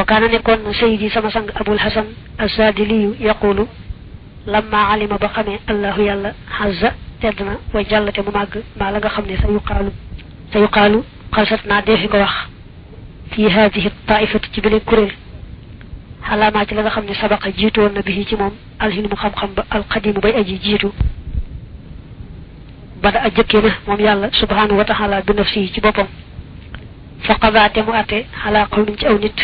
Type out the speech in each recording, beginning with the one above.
وكان نكون سيدي سما سنگ أبو الحسن السادلي يقول لما علم بخمي الله يلا حز تدنا وجلت مماغ ما لا خمني سيقال قصتنا ديفي wax في هذه الطائفة جبل كورل علامات لا خمني سبق جيتو النبي ci mom alhilmu xam xam ba alqadim bay aji jitu bada ajekena mom yalla subhanahu wa ta'ala bi nafsi ci bopam faqadate mu até ala qawmin ci aw nit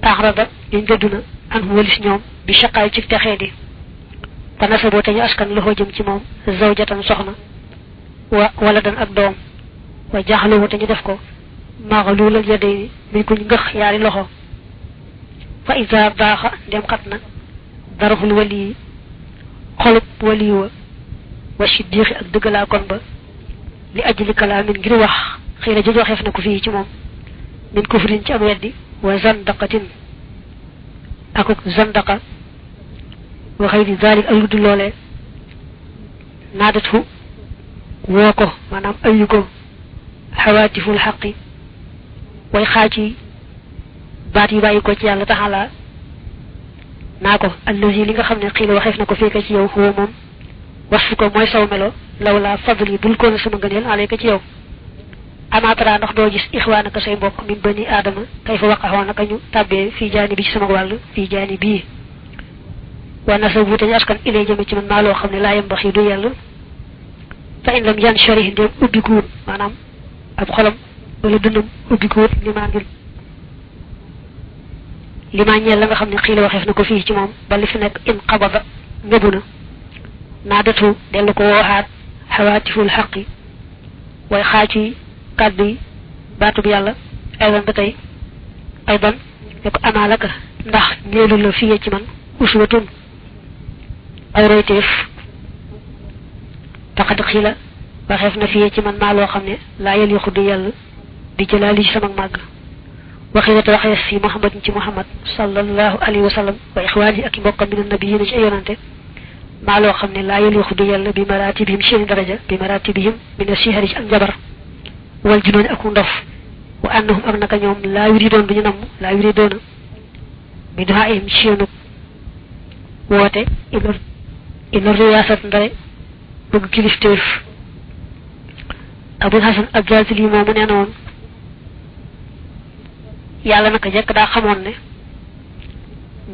taxrada ñu gëduna an walis ñoom bi shaqay ci taxédi fa nasabo tañu askan lo jëm ci mom zawjatan soxna wa waladan ak doom wa jaxlu tañu def ko maghlul al yaday mi ko ngëx yaari loxo fa iza baxa dem xatna darhul wali xolub wali wa shiddiq ak deugala kon ba li ajli kalamin ngir wax xeyna jojo xef na ko fi ci mom min kufrin ci am weddi wa zandaqatin akuk zandaqa wa khayri zalik al ludul lolé nadatu woko manam ayuko hawatiful haqqi way xaci baati bayiko ci yalla taala nako allazi li nga xamne xila waxef nako fi ka ci yow huwa mom wasfuko moy saw melo lawla fadli bul ko sama gënel alayka ci yow ama tara ndax do gis ikhwanaka say mbokk min bani adama kay fa waqaxona ka ñu tabbe fi janibi ci sama walu fi janibi wa nasabu tan askan ilay jëm ci man ma lo xamne la yam baxi du yalla fa in lam yan sharih dem ubbiku manam ab xolam wala dundum ubbiku lima ñeel la nga xamne xila waxef nako fi ci mom ba li fi nek in qabada ngebuna nadatu delu ko waxat hawatiful haqqi way xaci kaddu baatu bi yalla aydan batay aydan ko amalaka ndax ñeelu la fi ci man uswatun ay royteef taqad khila waxef na fi ci man ma lo xamne la yel yuxu di yalla di jëlali sama mag waxiyata waxes fi muhammad ci muhammad sallallahu alayhi wa sallam wa ikhwani ak mbokam min nabiyina ci ayonante ma lo xamne la yel yuxu di yalla bi maratibihim seen daraja bi maratibihim min ashihari al jabar wal junoon ak ndof wa annahum ak naka ñoom la yuridon duñu nam la yuridona bi daa'im seenu wote ila riyasat ndare bëgg kilifteef abul hasan al-jazili mo mu nenon yalla naka jek da xamone ne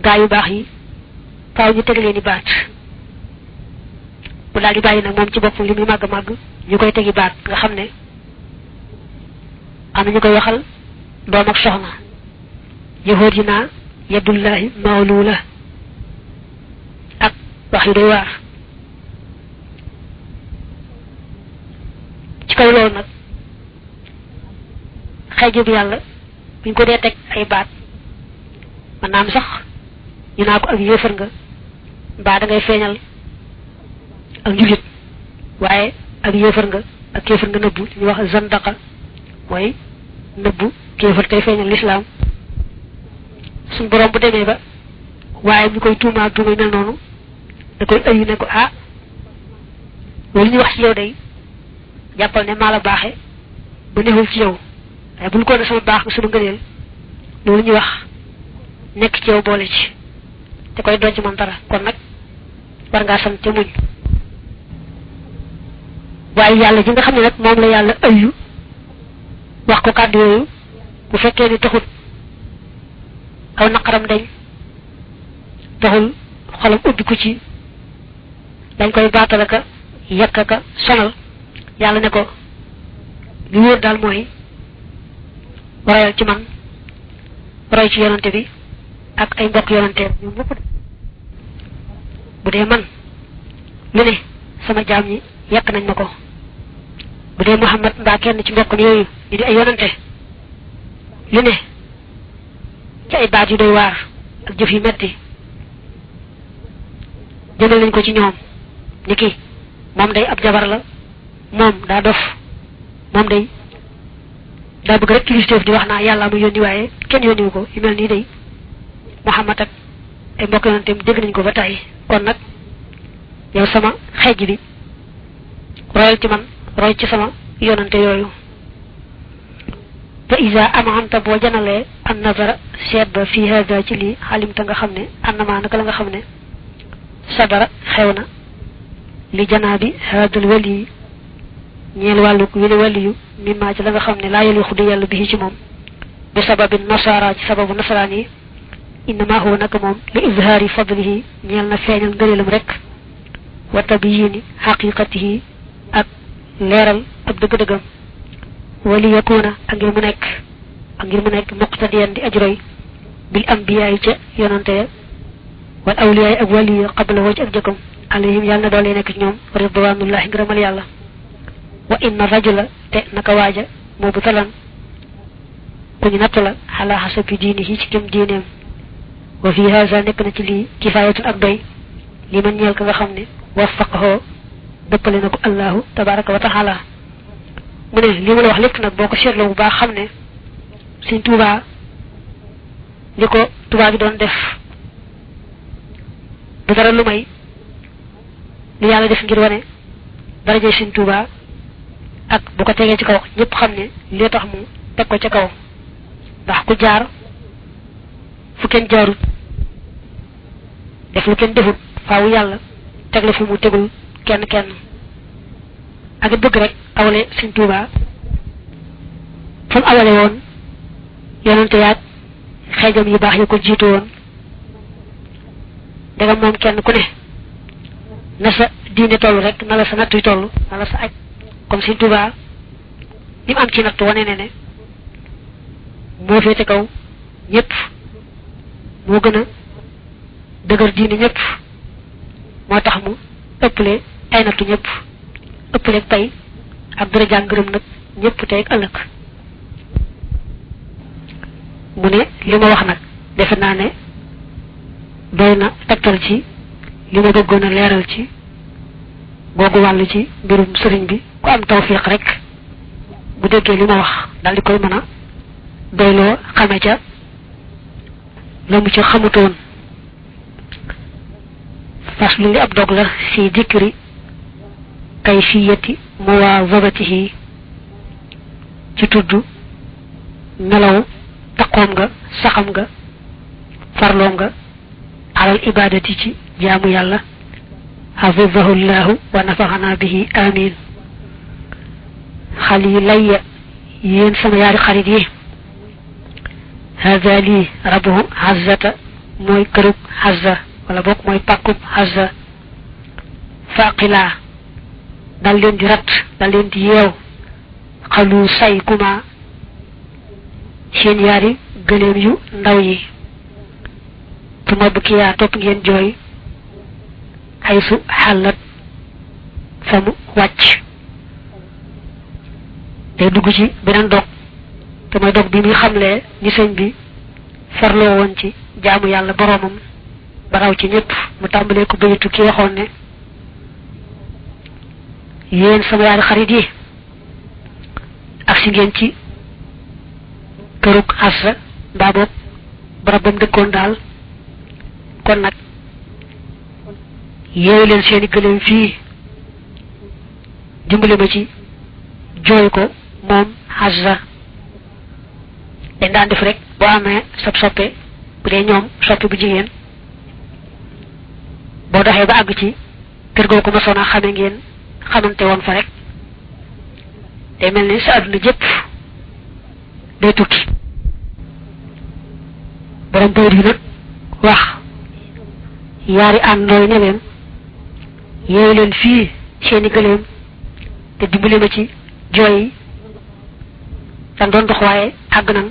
gaay yu bax yi faaw ñu tegg leeni baat bu daal di bayyi nak mom ci bopum limi mag mag ñukoy teggi baat nga xamne am ñu koy waxal doom ak soxna yahudina yadullahi mawlula ak wax yu doy waar ci kaw loolu nag xeejub yàlla buñ ko dee teg ay baat man naam sax ñu naa ko ak yéefar nga mbaa da ngay feeñal ak njulit waaye ak yéefar nga ak kéefar nga nëbbu ñu wax zandaqa moy nëbbu kéefar tay feeñal l'islam suñ borom bu demee ba waaye ñu koy tuuma mel noonu da koy ayu ne ko ah loolu ñu wax ci yow day jàppal ne maa la baaxe ba nexul ci yow waaye buñ ko ne sama baax nga sama ngëneel loolu ñu wax nekk ci yow boole ci te koy doon ci man dara kon nag war ngaa sant te muñ waaye yàlla ji nga xam ne nag moom la yàlla ayu wax ko kàddu yooyu bu fekkee ni taxut aw naqaram dañ taxul xolam ubbi ko ci dañ koy baatalaka yekkaka sonal yàlla ne ko li wóor daal mooy royal ci man roy ci yonante bi ak ay mbokk yonante ñoom ñëpp bu dee man lu ne sama jaam ñi yekk nañ ma ko bu dee muhammad mbaa kenn ci mbokk yooyu ñu di ay yonante lu ne ci ay baat yu doy waar ak jëf yu metti jëmal nañ ko ci ñoom niki moom day ab jabar la moom daa dof moom day daa bëgg rek kilifteef di wax naa yàlla mu yónni waaye kenn yónniwu ko yu mel nii day muhammad ak ay mbokk yonanteem dégg nañ ko ba tàyyi kon nag yow sama xejj bi royal ci man roy ci sama yonante yooyu fa iza amanta boo janalee an nazara seet ba fii hada ci lii xalimta nga xam ne annama naka la nga xam ne sadara xew na li janaabi hadal wali ñeel wàllu wili waliyu mimma ci la nga xam ne laa yali xuddi yàlla bi ci moom bi sababi nasara ci sababu nasaraan yi innama huwa naka moom li izhaari fadlihi ñeel na feeñal ngëneelam rek wa tabyini xaqiqatihi ak leeral ab dëgg-dëggam wali yakuna ak ngir mu nekk muqtadiyan di ajroy bil ambiyaay ca yonante ya wal awliyaay ak wali qabla woo ci ak jëkkam alayhim yàlla na doole nekk ci ñoom ridwanullahi ngërëmal yàlla wa inna rajula te naka waaja moo bu talan ku ñu natt la xalaa xasabi diinihi ci jëm diineem wa fi haza nekk na ci lii kifaayatun ak doy li man ñeel ka nga xam ne waffaqahoo dëppale na ko allahu tabaraka wa taala mu ne li ma la wax lépp nag boo ko seetloo bu baax xam ne Sëñ Tuubaa li ko tubaab bi doon def du dara lu may li yàlla def ngir wane darajey Sëñ Tuubaa ak bu ko tegee ci kaw ñëpp xam ne li tax mu teg ko ca kaw ndax ku jaar fu kenn jaarut def lu kenn defut faawu yàlla teg la fu mu tegul kenn ak bëgg rek awale Sëñ Tuubaa fu mu awale woon yonante yaag xeejam yu baax yi ko jiitu woon ndegam moom kenn ku ne na sa diine toll rek na la sa nattuy toll na la sa aj comme Sëñ Tuubaa li mu am ci nattu wane ne moo féete kaw ñëpp moo gën a dëgër diine ñëpp moo tax mu ëppale ay nattu ñëpp ëppale pay ak daraja ngërëm nag ñëpp tey ak ëllëg mu ne li ma wax nag defe naa ne doy na tegtal ci li ma bëggoon a leeral ci googu wàll ci mbirum sëriñ bi ku am tawfiq rek bu déggee li ma wax daal di koy mën a doyloo xame ca la mu ca xamutoon fas lu li ab dog la si dikri kayfiyati muwaazabatihi ci tudd melaw taqoom nga saxam nga farloo nga alal ibadati ci jaamu yàlla hafizahu llahu wa nafaxana bihi amin xal yi layya yéen sama yaari xarit yi hada lii rabuhu hazata mooy kërug hazza wala boog mooy pàkkub hazza faqilaa dal leen di rat dal leen di yeew xalu say kuma seen yaari gëléem yu ndaw yi tuma bukkiyaa topp ngeen jooy xaysu xàllat fa mu wàcc day dugg ci beneen dog te mooy dog bi muy xamlee ni sëñ bi farloo woon ci jaamu yàlla boroomam baraw ci ñëpp mu tàmbalee ko bayitu ki waxoon ne yéen sama yaari xarit yi ak si ngeen ci kërug Assa mbaa boog barab bam dëkkoon daal kon nag yeewu leen seeni gëléem fii dimbali ma ci jooy ko moom Assa dañ daan def rek boo amee sab soppe bu dee ñoom soppe bu jigéen boo doxee ba àgg ci kër goo ko masoon a xame ngeen xamante woon fa rek day mel ni sa àdduna jëpp day tukki borom bayit yi nag wax yaari àndooy ne leen yeewu leen fii seeni gëléem te dimbali ma ci jooy yi dan doon dox waaye àgg nan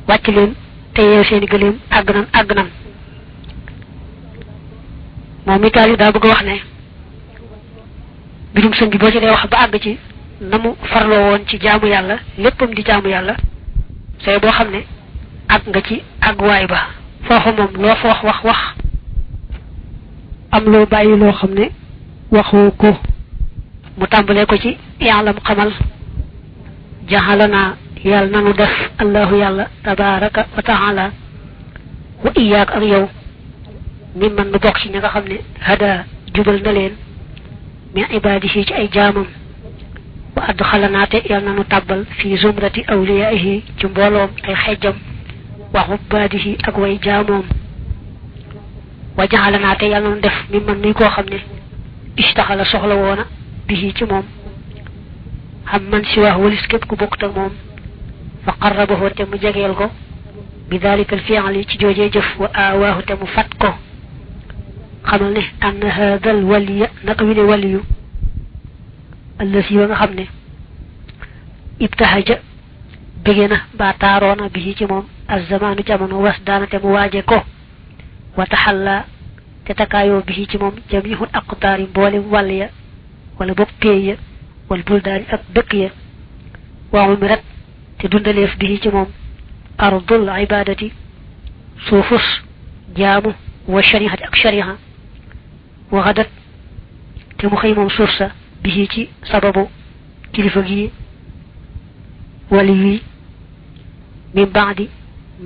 wàcc leen te yeewu seeni gëléem àgg nan moom mitaal yi daa bëgg a wax ne mbirum sëñ bi boo ci dee wax ba àgg ci na mu farloo woon ci jaamu yàlla léppam di jaamu yàlla say boo xam ne àgg nga ci àgguwaay ba foofu moom loo fa wax am loo bàyyi loo xam ne waxoo ko mu tàmbalee ko ci yàllam xamal jaxalana yàlla nanu def allahu yàlla tabaraka wa taala wa iyaak ak yow mi man nu bokk ci ña nga xam ne hada jubal na leen min ibadihi ci ay jaamam wa adkhalanaate yal nanu tàbbal fi zumrati awliyaihi ci mbooloom ay xejjam wa ubbaadihi ak way jaamoom wa jaxalanaate yal nanu def mi man nuy koo xam ne istaxala soxla woona bihi ci moom xam man si wax walis képp ku bokkut ak moom fa qarrabahu te mu jegeel ko bi dalika alfi'li ci joojee jëf wa awaahu te mu fat ko xamal ne ann haadal waliya naka wi ne waliyu allasi wa nga xam ne ibtahaja bëgge na ba taaroona bi ci moom azzamaanu jamono was daana te mu waaje ko wa taxalla te takaayoo bi ci moom jamihul aqtaari mboolem wàll ya wala boog péey ya wal buldaani ak dëkk ya wa umirat te dundaleef bi ci moom ardul ibadati suufus jaamu wa shari'ati ak shari'a wa gadat te mu xëy moom suuf sa bi ci sababu kilifa gi wali wi min baadi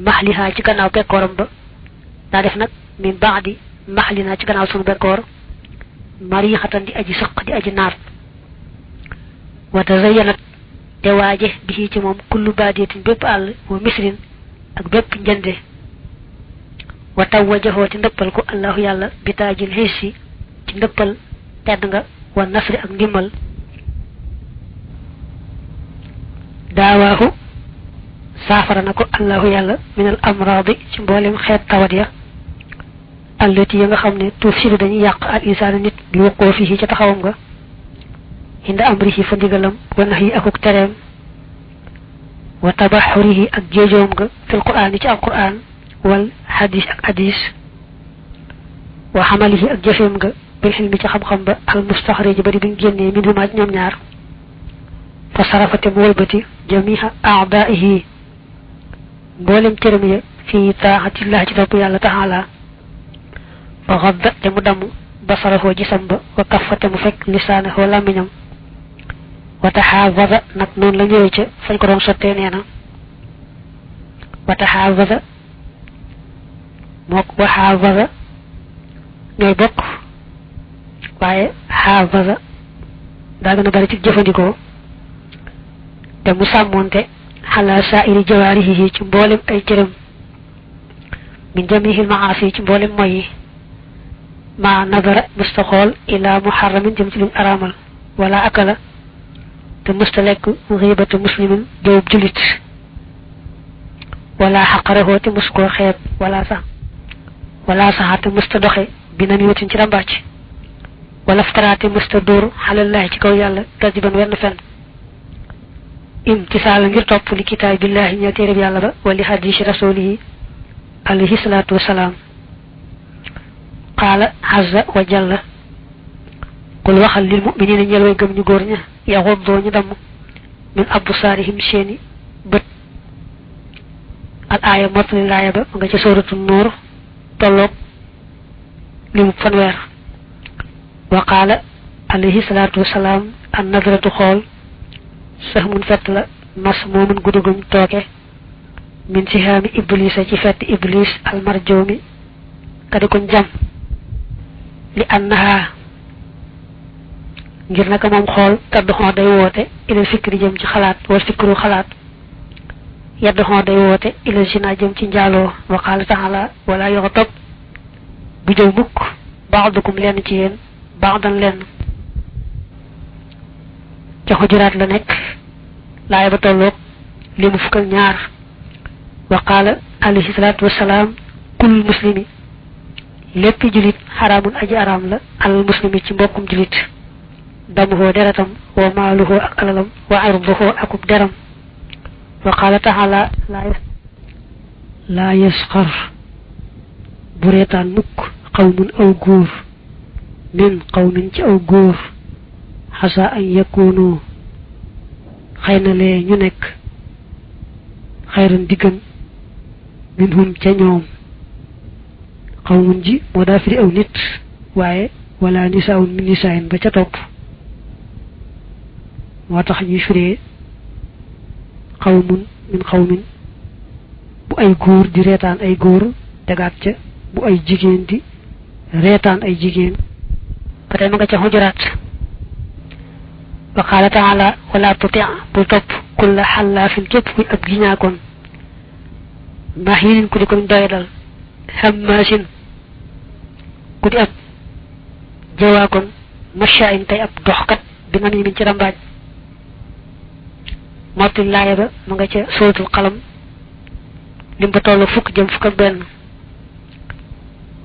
mahliha ci gannaaw bekkooram ba daa def nag min baadi mahlina ci gannaaw sunu bekkoor marixatan di aji sëq di aji naat wa tazayyanat te waaje bi ci moom kullu baadiyatin bépp àll wa misrin ak bépp njënde wa tawwajahu te ndëppal ko allahu yàlla bitaajil hissi ci ndëppal tedd nga wa nasri ak ndimbal daawaahu saafara na ko allahu yàlla min al amraadi ci mboolem xeet tawat ya allati ya nga xam ne tufsidu dañuy yàq al insaana nit bi wuqoo fii ca taxawam nga inda amrihi fa ndigalam wa nahyi akuk tereem wa tabaxurihi ak jéejoom nga fil quraan ci al quraan wal hadis ak hadis wa xamalihi ak jëfeem nga bil xilmi ci xam-xam ba al mustaxrij bari biñ génnee min huma ñoom ñaar fa sarafate mu wëlbati jamiha aadaihi mboolem cërëm ya fi taaxatillah ci topp yàlla taala wa xadda te mu damm basarahoo gisam ba wa kaffate mu fekk lisaanahoo làmmiñam wa taxaawada nag noonu la ñëwee ca fañ ko doon sottee nee na wa taxaawada mook wa xaawada ñooy bokk waaye xaawada daa gën a bari ci jëfandikoo te mu sàmmoonte xalaa saa'iri jawaarihi ci mboolem ay cëram min jamihil maasi ci mboolem moy yi ma nadara musta xool ila muharramin jëm ci luñ araamal wala akala te musta lekk xiibatu muslimin jawub julit wala xaqarahoo te mus koo xeeb wala saxa te musta doxe bi namimatin ci rambàcc wala ftaraate musta dóor xalallahi ci kaw yàlla kadiban wenn fen imtisaala ngir topp li kitaabillahi ñeel téereb yàlla ba wali hadisi rasulihi alayhi salaatu wasalaam qaala azza wa jalla qul waxal lil muminina ñeel way gëm ñu góor ña yaxuddoo ñu damm min absaarihim seeni bët al aaya mottali laaya ba nga ca sóoratu nuur tolloog limu fanweer wa qaala alayhi salaatu wasalaam an nadratu xool sax mun fett la mas moomun gudduguñ tooke min sihaami iblisa ci fett iblis almarjoomi kadi kuñ jam li annaha ngir naka moom xool kaddu xoo day woote ilal fikri jëm ci xalaat wal fikru xalaat yaddu xoo day woote ilal zina jëm ci njaaloo wa qaala taala wala yoxotob bu jëw mukk baadukum lenn ci yéen baadan lenn ca xujuraat la nekk laaya ba tolloog li mu fukk ak ñaar wa qaala alayhi salaatu wasalaam kul muslimi lépp julit xaraamun aji araam la alal muslimi ci mbokkum julit damuhoo deretam wa maaluhoo ak alalam wa irduhoo akub deram wa qaala taala laa yasxar bu reetaan mukk qawmun aw góor min qawmin ci aw góor xasa an yakunu xëy na lee ñu nekk xayran diggan minhum ca ñoom qawmun ji moo daa firi aw nit waaye wala nisaun min nisaayin ba ca topp moo tax ñuy firee qawmun min qawmin bu ay góor di reetaan ay góor tegaat ca bu ay jigéen di reetaan ay jigéen ba tey ma nga ca xujuraat wa qala ta'ala wala tuti' bu top kull halafin kep ku ab giñakon mahin ku di ko doyadal hammasin ku di ab jawakon masha'in tay ab doxkat bi nga min ci rambaaj moti laaya ba mu nga ca suratul qalam lim ba tollu fukk jëm fukk ak benn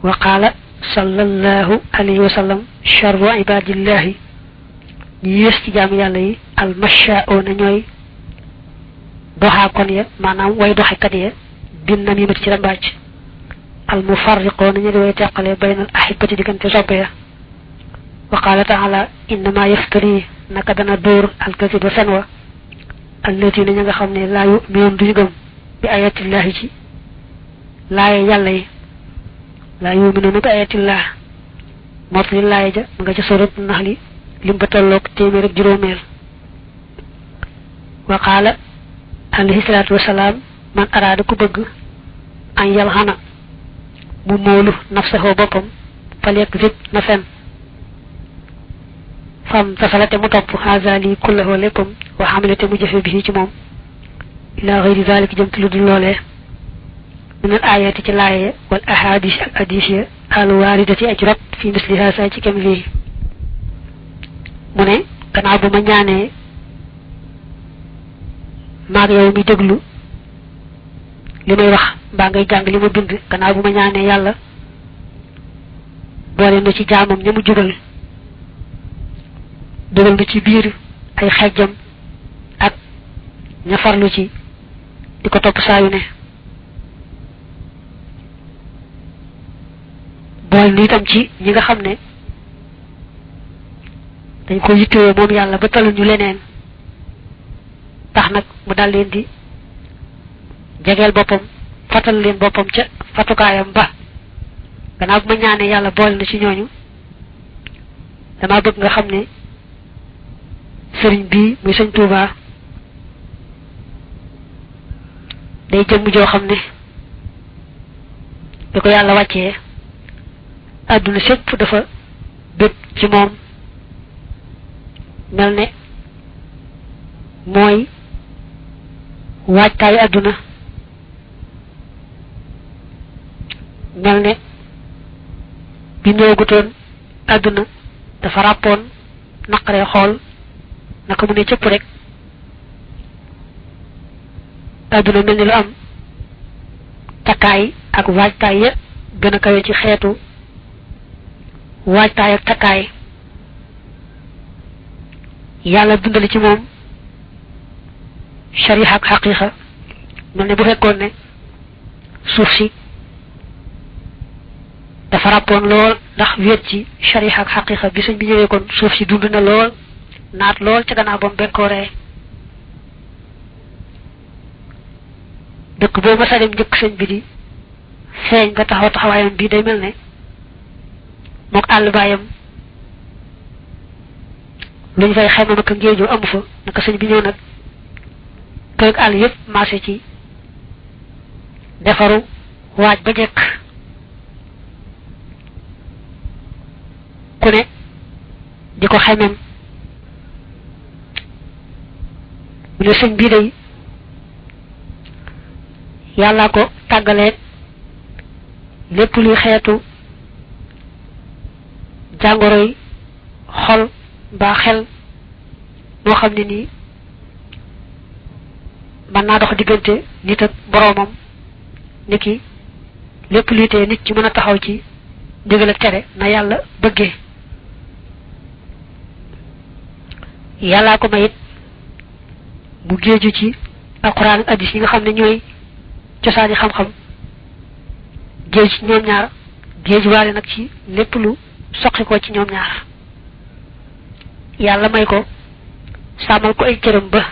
wa qala sallallahu alayhi wa sallam sharru ibadillahi yes ci jaam yalla yi al masha'una ñoy doxa kon ya manam way doxé kat ya bin nami ci rambaaj al mufarriquna ñu way tekkale baynal ahibati digante soppe ya wa qala ta'ala inma yaftari nakadana dur al kadhiba sanwa الذين ñinga xamne la yu ñoom duñu gëm bi ayatillahi ci laay yalla yi la yu mënu bi ayatillah motli laay ja nga ci surat nahli lim ba tolok témé rek juromel wa qala alayhi salatu wassalam man arada ku bëgg an yalhana mu molu nafsahu bopam falek zit na fen fam tasalate mu top hazali kullahu lakum wa hamilate mu jëfé bi ci mom ila ghayri zalika jëm lu dul lolé min al ayati ci laye wal ahadith al hadithiyya al waridati ajrat fi misli hasa ci kam li mune kana bu ma ñaané mag yow mi deglu limay wax ba ngay jang lima bind kana bu ma ñaané yalla boole na ci jaamam ñamu jugal dogal na ci biir ay xejjam ak ña farlu ci diko top saayu ne bool ni tam ci ñi nga xamne dañ ko yitté mom yalla ba talu ñu leneen tax nak mu dal leen di jégel bopam fatal leen bopam ca fatukayam ba gannaaw ma ñaané yalla bool na ci ñooñu dama bëgg nga xamne serigne bi muy serigne Touba day jëm jo xamne diko yalla wacce aduna sepp dafa bëgg ci mom melne moy waccay aduna melne bi ñoguton aduna dafa rappon naqare xol naka mu ne cëpp rek aduna melni lu am takay ak waajtaay ya gëna kawé ci xéetu waajtaay ak takay yalla dundal ci mom shariha ak haqiqa melni bu fekkone ne suuf si dafa rappon lool ndax wéet ci shariha ak haqiqa bi señ bi ñëwé kon suuf si dund na lool naat lool ci gannaaw bam bekkooree dëkk boo ma sa dem njëkk sëñ bi di feeñ nga taxaw taxawaayam bi day mel ne mook àll baayam luñ fay xayma naka ngéejoo amu fa naka sëñ bi ñëw nag kër àll yépp marché ci defaru waaj ba jekk ku ne di ko xaymem mu ne sëñ bi day yàlla ko tàggaleeg lépp luy xeetu jàngoroy xol mbaa xel moo xam ne nii man naa dox diggante nit ak boroomam niki lépp luy tee nit ci mën a taxaw ci ndigal ak tere na yàlla bëggee yàllaa ko mayit bu géeju ci alquran ak hadith yi nga xam ne ñooy cosaani xam-xam géej ci ñoom ñaar géej waale nag ci lépp lu soqi ko ci ñoom ñaar yàlla may ko sàmmal ko ay cëram ba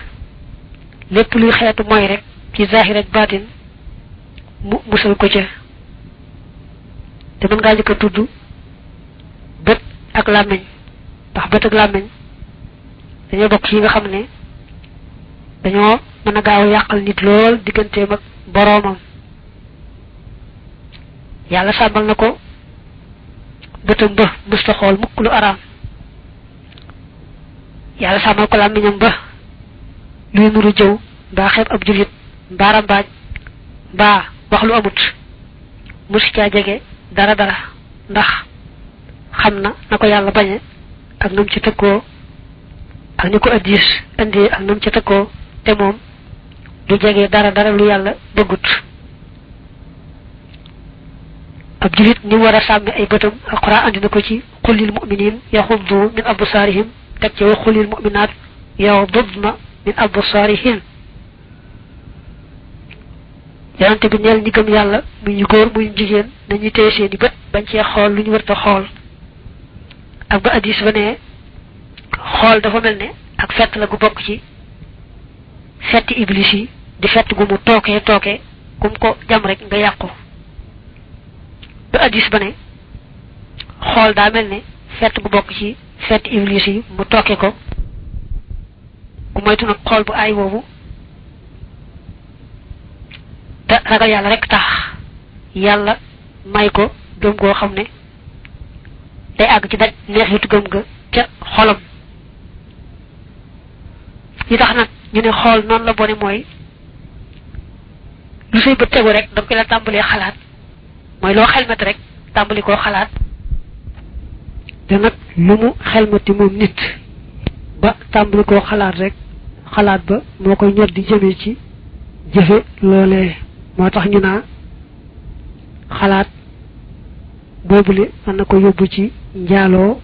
lépp luy xeetu mooy rek ci zahir ak batin mu musal ko ca te mën ngaa jëkk a tudd bët ak làmmeñ ndax bët ak làmmeñ dañoo bokk yi nga xam ne dañoo mën a gaaw yàqal nit lool digganteem ak boroomam yàlla sàmmal na ko bëtam ba musta xool mukk lu araam yàlla sàmmal ko làmmiñam ba luy nuru jëw mbaa xeeb ab julit mbaa rambaaj mbaa wax lu amut musu caa jege dara dara ndax xam na ko yàlla bañe ak nam ci tëkkoo ak ni ko addis indi ak nam ci tëkkoo te moom du jege dara dara lu yàlla bëggut ab julit ni war a sàmmi ay bëtam alquran andi na ko ci xullil muminin yaxuddu min absaarihim teg ci wa xullil muminaat yaxuddna min absaarihin yonante bi neel ñi gëm yàlla muy ñu góor muy ñu jigéen nañu téye seeni bët bañ cee xool lu ñu warta xool ak ba addis ba ne xool dafa mel ne ak fett la gu bokk ci fetti iblis yi di fett gu mu tooke kum ko jam rek nga yàqu ba addis ba ne xool daa mel ne fett gu bokk ci fetti iblis yi mu tooke ko ku moytu nag xool bu aay boobu te ragal yàlla rek tax yàlla may ko gëm goo xam ne day àgg ci daj neexitu gëm ga ca xolam yi tax nag ñu ne xool noonu la bone mooy lu say bët tegu rek danga koy la tàmbalee xalaat mooy loo xelmati rek tàmbali koo xalaat te nag lu mu xelmati moom nit ba tàmbali koo xalaat rek xalaat ba moo koy ñor di jëmee ci jëfe loolee moo tax ñu naa xalaat boobule mën na ko yóbbu ci njaaloo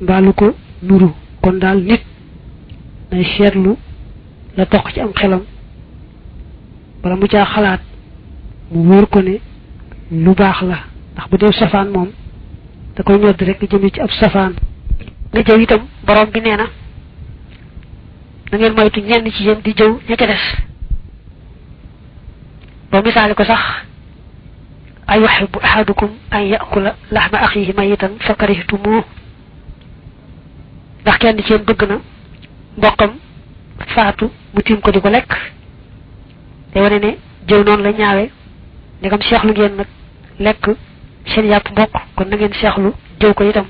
mbaalu ko nuru kon daal nit nay seetlu la toq ci am xelam bala mu caa xalaat mu wóor ko ne lu baax la ndax bu dee safaan moom da koy ñor di rek jëmee ci ab safaan nga jëw itam borom bi nee na da ngeen moytu ñenn ci yéen di jëw ña ca des ba misaali ko sax ay yuhibbu ahadukum an yakula lahma axihi mayitan fa karihtumuh ndax kenn ci yéen bëgg na mbokkam faatu mu tiim ko di ko lekk te wane ne jëw noonu la ñaawe ndegam seexlu ngeen nag lekk seen yàpp mbokk kon na ngeen seexlu jëw ko itam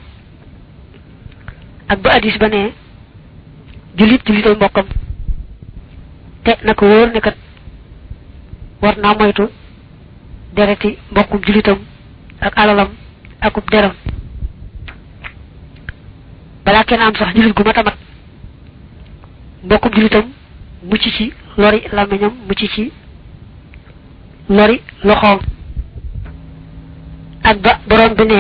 ak ba addis ba ne julitay mbokkam te na ko wóor ne kat war naa moytu dereti mbokkum julitam ak alalam akub deram balaa kenn am sax julit gu mat a mat mbokkum julitam mucc ci lori làmmiñam mucc ci lori loxoom ak ba borom bi ne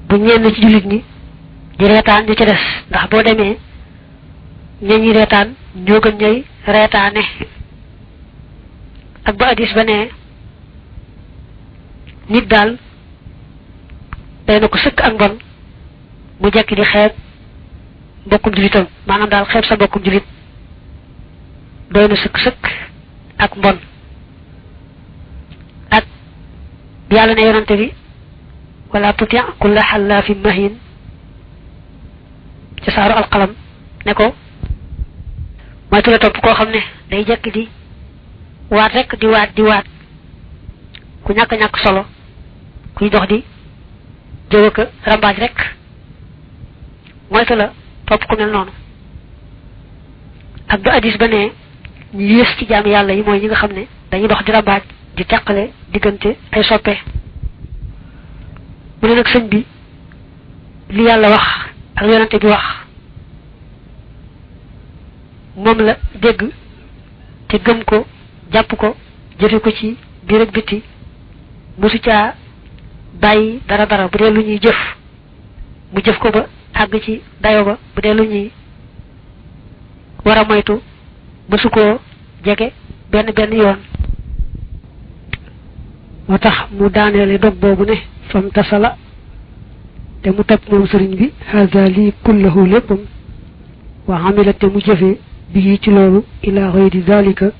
bu ñenn ci julit ñi di reetaan ñu ca des ndax boo demee ñi reetaan ñoo gën ñay reetaane ak ba addis ba ne nit daal day na ko sëkk ak mbon mu jekki di xeeb mbokkum julitam maanaam daal xeeb sa mbokkum julit doy na sëkk ak mbon ak yàlla ne yonante bi wala tuti kulla xallaafin mahin ci saaru alqalam ne ko moytu la topp koo xam ne day jekki di waat rek di waat ku ñàkk solo kuy dox di jëw ak rambaaj rek moytu la topp ku mel noonu ak ba addis ba ne ñu yées ci jaam yàlla yi mooy ñi nga xam ne dañuy dox di rambaaj di teqale diggante ay soppe mu ne nag sëñ bi li yàlla wax ak yonante bi wax moom la dégg te gëm ko jàpp ko jëfe ko ci biir ak biti mosu caa bàyyi dara bu dee lu ñuy jëf mu jëf ko ba àgg ci dayo ba bu dee lu ñuy war a moytu mosu koo jege benn yoon moo tax mu daaneele dog boobu ne fam tasala te mu topp moom sëriñ bi haza lii kullahu léppam wa amila te mu jëfee bi ci loolu ila xëyri zalika